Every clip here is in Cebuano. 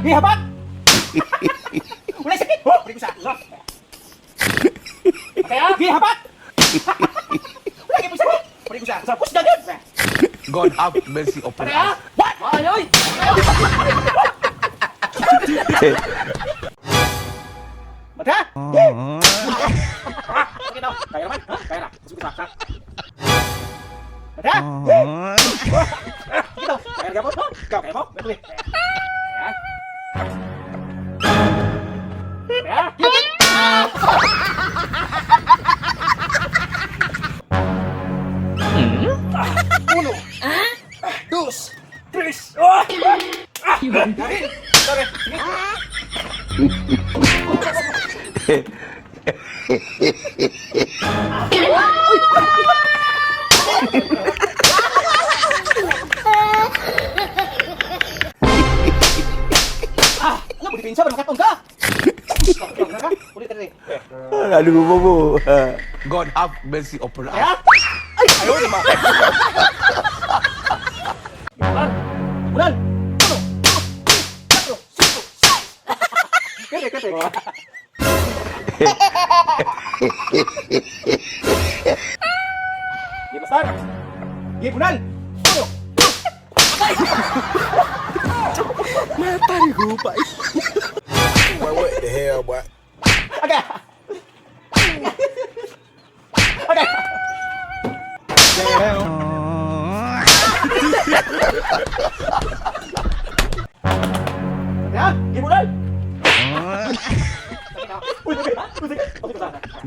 Gihabat! Wala sakit! Oh, beri ko sa. Kaya gihabat! Wala gyud sakit. Beri ko sa. Sa push gagud. God have mercy upon Kaya us. what? Ay oy. Mata? Okay daw. Kaya naman. Ha? Kaya na. Kusog sa. Mata? Sige daw. Kaya na gapon. Ikaw kaya mo? Kaya. Kaya. Kaya. Uno. Dos. Tres. Ah! Ah! Sorry. Sige. Ah, alam mo, depensa ba makatong ka? Ulit rin. Aduh, bobo. God have mercy upon us. Kaya? Ay, ayaw naman. Ulan! Uno, dos, tres, cuatro, cinco, seis. Kete, kete. Di pasar. Di punal. Uno, dos, patay. Mata ni gupa. Boy, what the hell, boy? Okay. Okay. Ya, di punal.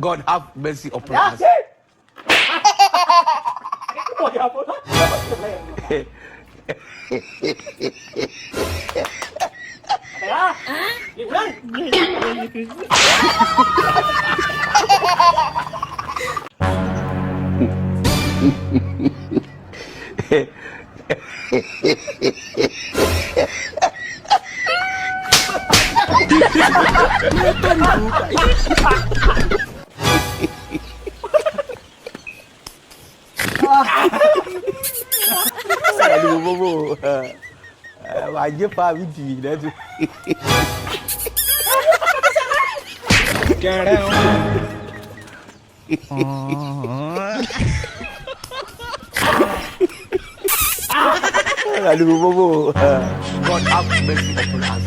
God have mercy upon Ya. us. Ya. Liburan. Aduh, bobo. Wajib pak biji dah tu. Aduh, bobo. God have mercy upon us.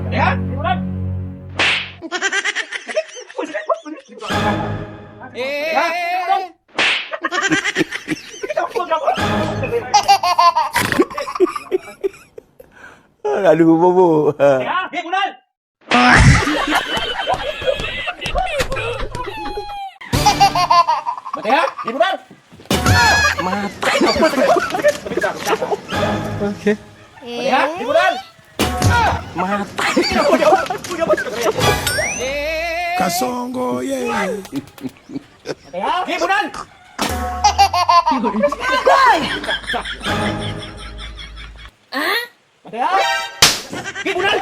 Ya, liburan. Ya, liburan. Aduh, bobo. Ya, liburan. Ya, liburan. Okey. Ya, liburan. Kasongo, yeah. Ya, liburan. Ya, liburan.